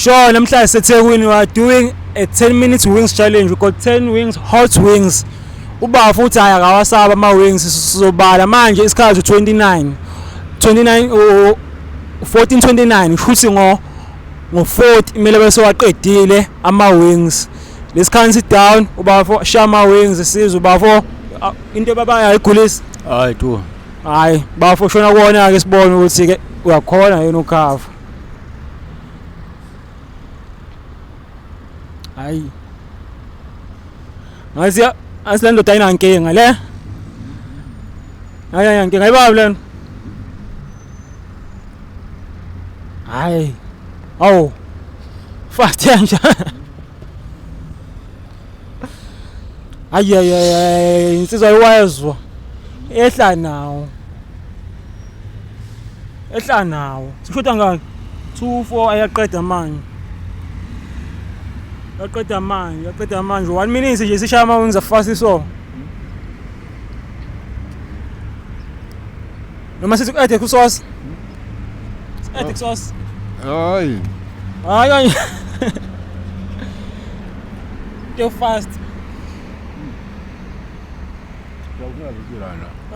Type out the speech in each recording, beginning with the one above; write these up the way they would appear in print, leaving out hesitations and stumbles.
Sure, namhlanje seThekwini we are doing a 10 minutes wings challenge. We got 10 wings, hot wings. Uba futhi hayi akawasaba ama wings, sizobala manje isikhathi 29 29 14:29, shuthi ngo 40 kumele bese waqedile ama wings. Let's count it down. Ubafo shaya ama wings sizwe ubafo into baba ayigulisa. Hayi tu. Hayi bafo shona kuona ke sibone ukuthi ke uyakhona yena ukhava. Hayi. Ngathi asilando ndoda ayinankinga le. Hayi ayinankinga ayibaba lena. Hayi. Awu. Fast kanje. Hayi hayi hayi insizwa iwayezwa. Ehla nawo. Ehla nawo. Sishoda ngaki? 2 4 ayaqeda manje. Yaqeda manje, yaqeda manje. 1 minute nje sishaya ama wings afast so. Noma sithi ku-add kusauce. Add kusauce. Hayi. Hayi hayi. Too fast.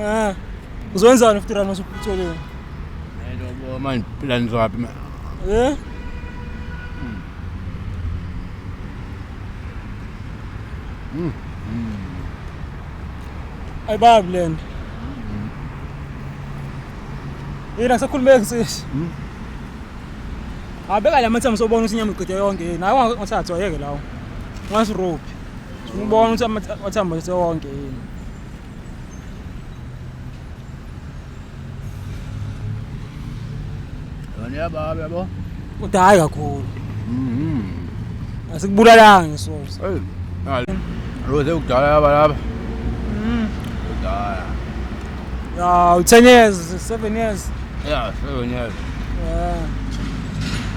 Eh. Uzowenzani futhi run usuputholeni? Nento manje plan zaphi? Eh? Ayibabi lento. Yena kusakhulumeki sisi. Abeka la mathambo sobona ukuthi inyama iqede yonke yini. Hayi ungathathi wayeke lawo. Ungasirobhi. Ubona ukuthi amathambo sewonke yini. Yona yababa yabo. Kodwa hayi kakhulu. Asikubulalanga isosi. Hey. Hayi. Rose ukudala yaba lapha. Kudala. Ya, 10 years, 7 years. Yeah, 7 years. Yeah.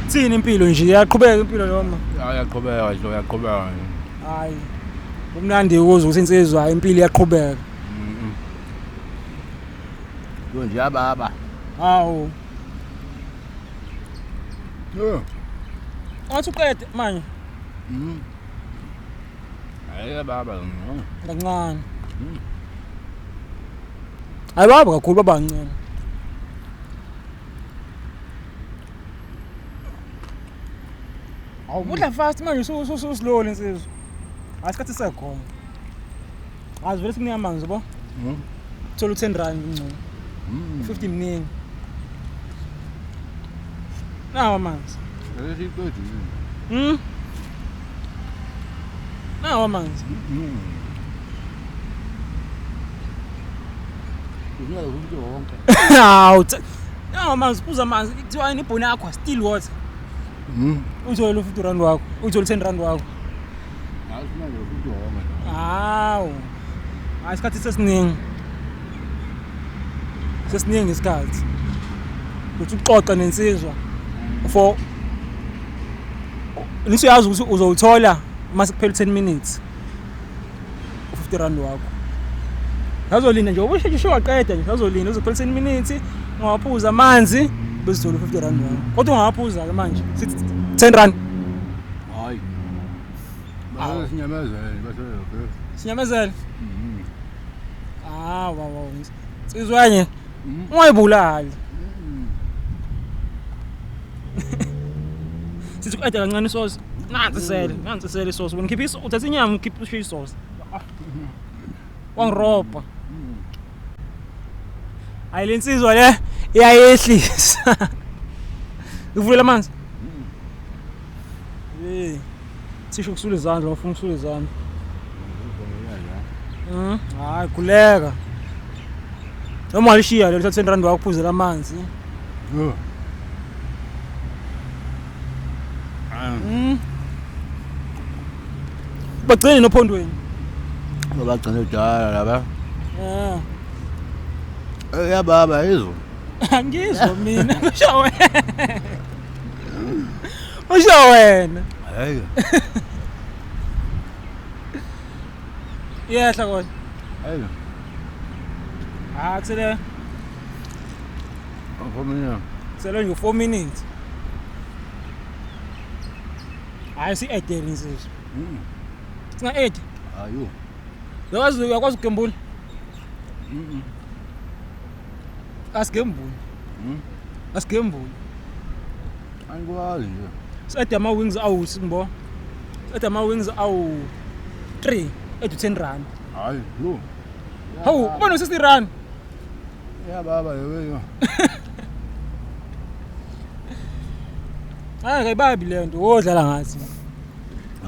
Thini impilo nje iyaqhubeka impilo noma? Iyaqhubeka nje, iyaqhubeka nje. Hayi. Kumnandi ukuzwa ukuthi insizwa hayi impilo iyaqhubeka. Yo nje yababa. Hawu. Yeah. Ngathi uqede manje Hayi yababa. kancane. Hayi baba kakhulu baba kancane. Awu udla fast manje usu slow insizwa. Asikhathi sekhona. Azi vele sikunika amanzi yabo. Thola u10 rand ngcono. 50 mningi. Nawa amanzi. Nawa amanzi. Hawu. Nawa amanzi, phuza amanzi. Kuthiwa yini ibhoni yakho still water. Uthole u50 rand wakho, uthole 10 rand wakho. Hawu. Hayi isikhathi sesiningi. Sesiningi isikhathi. Uthi uxoxe nensizwa for Nisi uyazi ukuthi uzowuthola uma sekuphela 10 minutes. U50 rand wakho. Sazolinda nje ubusheshe waqeda nje sazolinda uzophela 10 minutes ungawaphuza amanzi bese uthola u50 rand wakho. Kodwa ungawaphuza ke manje sithi 10 rand. Hayi. Base sinyamezele base. Sinyamezele. Ah, wow wow. Insizwa ungayibulali. Sithi ku-add kancane isosi. Nansi sele, nansi sele isosi. Wena khipha isosi, uthatha inyama ukhipha ushiye isosi. Wangirobha. Hayi le nsizwa le iyayehlisa. Uvulela amanzi. Eh. Thisho kusula izandla, ufuna ukusula izandla. Hayi khuleka. Noma alishiya lelo 10 rand wakho uphuzela amanzi. Bagcine nophondweni. Bagcine kudala laba. Eh. Yababa izwa. Angizwa mina kusho wena. Usho wena. Hayi. Iyehla kodwa. Hayi. Ah, kusele 4 minutes. Kusele nje 4 minutes. Hayi si-edele insizwa. Singa-edi. Ayo. Uyakwazi uyakwazi ukugembula? Asigembuli. Asigembuli. Angikwazi nje. Si-ede ama-wings awu singibo. Si-ede ama-wings awu 3 edu 10 rand. Hayi, lo. Hawu, uba no-60 rand. Ya baba leyo. Hayi kayibabi le nto, wodlala ngathi.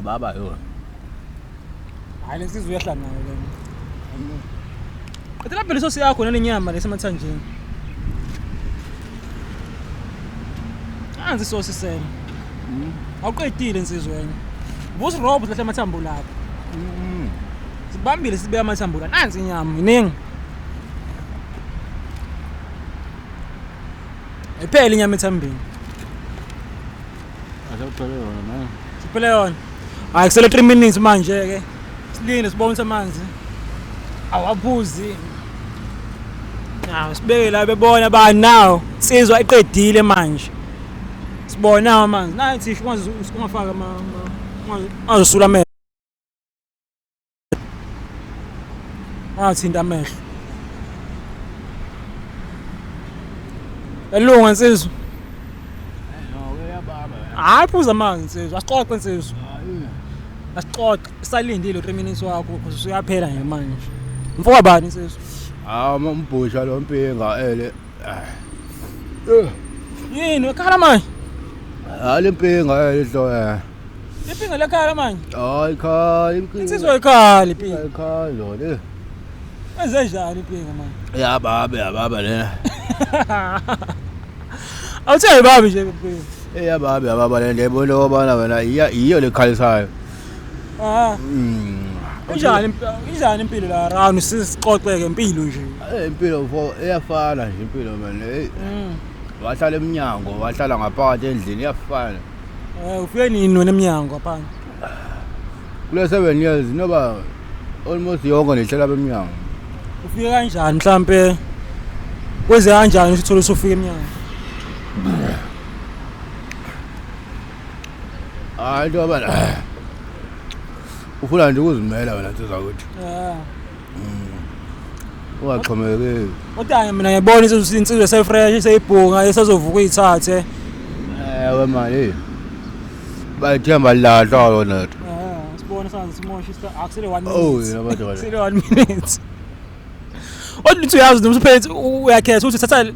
Baba yo. Hayi lensizwa uyahla nayo le nto. Qedela phela isosi yakho nale nyama lesemathanjeni. Anzi isosi sena. Awuqedile insizwa wena. Ubusirobo silahle amathambo lapha. Sibambile sibeka amathambo la. Nansi inyama iningi. Ayipheli inyama ethambeni. Asekuphele yona man. Siphele yona. Hayi kusele 3 minutes manje ke. Silinde sibone ukuthi amanzi awaphuzi. Naw sibeke la bebona ba now insizwa iqedile manje. Sibona amanzi. Nayi thishu ungaze ungafaka ama ungazosula amehlo. Athinta amehlo. Elunga insizwa. No, uyababa. Hayi phuza amanzi insizwa. Asixoxe insizwa. Hayi. Asixoxe salindile 3 minutes wakho because usuyaphela nje manje. Mfoka bani insizwa? Ah, umbhusha lo mpinga ele. Yini wekhala manje? Hayi lempinga ele hlo. Ipinga lekhala manje. Hayi khala impinga. Insizwa ikhala ipinga. Hayi khala lo le. Wenze njani ipinga manje? Ya baba, ya baba lena. Awuthenge babi nje ipinga. Eh ya baba, ya baba le ndebona obana wena iya iyo lekhalisayo. Ah, injani injani impilo la round sisixoxe ke impilo nje. Eh impilo mfo iyafana nje impilo man. Hey wahlala eminyango, wahlala ngaphakathi endlini iyafana. Eh ufike nini wena eminyango apha? Kule 7 years noba almost yonke nehlela eminyango. Ufike kanjani mhlambe kwenze kanjani ukuthi uthole usufika eminyango? Hayi into yabana. Ufuna nje ukuzimela wena nsizwa ukuthi Eh. ungaxhomekeki. Kodwa mina ngiyabona insizwa insizwa esefresh eseyibhunga esazovuka uyithathe. Ewe mani hey. Bayithemba lilahlwa lona. Eh sibone sanze simoshe akusele 1 minute. Oh yena madoda. Kusele 1 minute. Kodwa uthi uyazi noma uphethe uyakhetha ukuthi uthatha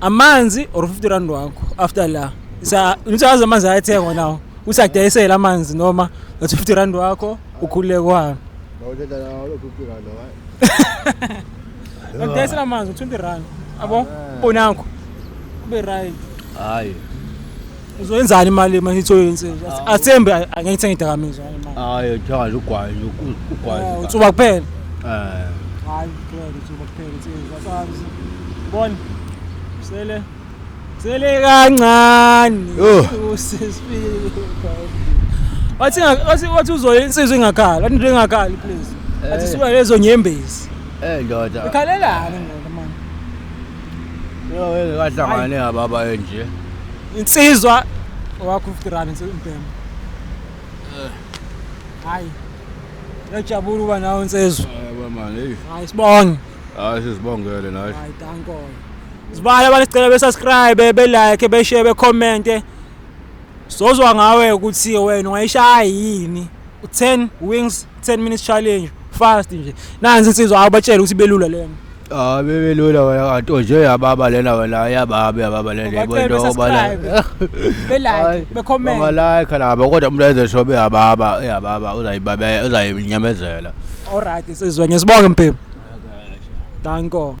amanzi or 50 rand wakho after la. Sa uthi uyazi amanzi ayathengwa nawo. Usakudayisela amanzi noma uthi 50 rand wakho ukhululeke kwayo. Bawuthatha lawo lo 50 rand hayi. Akudayisela amanzi 20 rand. Abo bonakho. Kube right. Hayi. Uzoyenzani imali manje ithoyile insizwa? Athembe angeke ithenge idakamizwa imali. Hayi uthenga nje ugwayi nje ugwayi. Utsuba kuphela. Eh. Hayi kuphela utsuba kuphela insizwa. Asazi. Bona. Sele. Sele kancane. Usesifike. Wathi wathi wathi uzoye insizwa ingakhala. Wathi into ingakhali please. Athi suka lezo nyembezi. Eh ndoda. Ikhalelani ngoba manje? Yo ngekahlangane ababa enje. Insizwa wakho 50 rand insizwa. Hayi. Ngiyajabula uba nawe insizwa. Yebo mani hey. Hayi sibonge. Hayi sizibongele nathi. Hayi danko. Sibala abantu sicela be subscribe, be like, be share, be comment. Sozwa ngawe ukuthi wena ungayishaya yini. 10 wings 10 minutes challenge fast nje. Nansi insizwa awubatshela ukuthi belula lena. Ah bebelula wena kanti nje yababa lena wena yababa yababa lena Ubacele be-subscribe, be like, be comment. Bangalike laba kodwa umuntu enze shobe yababa yababa uzayibabe uzayinyamezela. Alright insizwa ngiyasibonga mpembe. Danko.